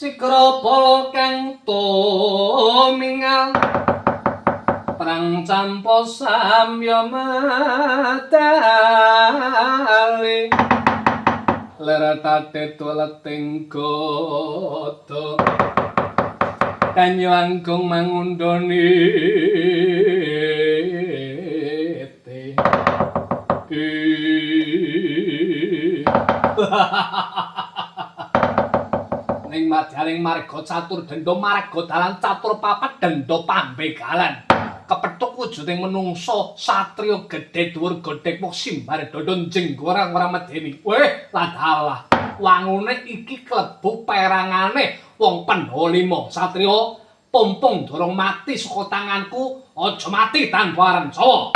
Sigra bala kang tumingal perang campa samya medali leretate tuleting gada kanyo anggung mangundoni te. Ning madyaning marga catur denda marga dalan catur papat denda pambegalan kepethuk wujuding menungsa satriya gedhe dhuwur gedhek mung simbar dada jenggorang ora medeni. Weh, ladalah wangune iki klebu perangane wong Pandhawa lima. Satriya pumpung durung mati saka tanganku, aja mati tanpa arencawa.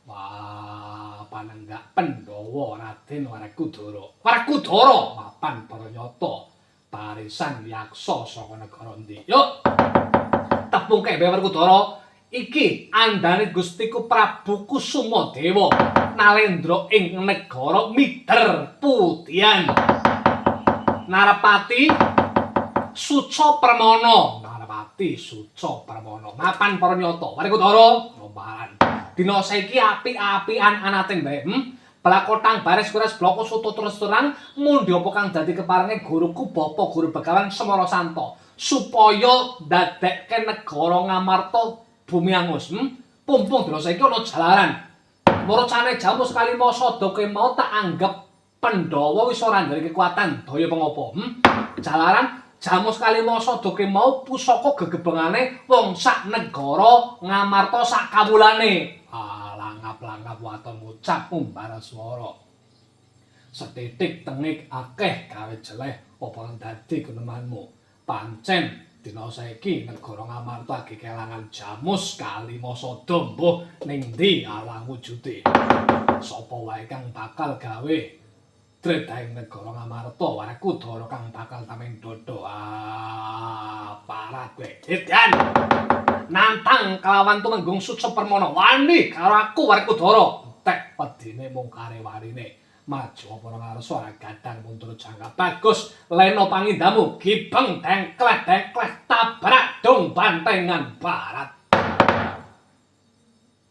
Wah, panenggak Pandhawa Raden Werkudara. Werkudara mapan para nyata barisan yaksa saka negara endi? Yuk. Tepungke Werkudara, iki andane Gustiku Prabu Kusumadewa nalendra ing negara Mider Putihan. Narapati Suca Permana, Narapati Suca Permana. Mapan para nyata. Werkudara, ngombaran. Dina saiki apik-apikan anating bae. Blakotang baris kures bloko soto terus terang mundi apa kang dadi keparenge guruku Bapak Guru Begawan Semara Santa supaya ndadekke negara Ngamarta bumi angus. Pumpung dina saiki ana jalaran. Murcane Jamus Kalima sada kowe mau tak anggap Pandhawa wis ora duwe kekuatan daya pengopo. Jalaran Jamus Kalima sada kowe mau pusaka gegebengane wong sak negara Ngamarta sak kawulane. Langap-langap waton ngucap umbar swara. Setitik tengik akeh gawe jeleh apa dadi gunemanmu. Pancen dina saiki negara Ngamarta agi kelangan Jamus Kalima sada mbuh ning ndi alang wujude. Sapa wae kang bakal gawe dredhaing negara Ngamarta Werkudara kang bakal tameng dodo. Ah, parah kowe. Edan. Nantang kelawan Tumenggung Suca Permana wani karo aku Werkudara. Entek wedine mung kare-warine. Maju para ngarsa ora gadang mundur jangka bagus lena pangindamu gibeng dengkleh dengkleh tabrak dong bantengan barat.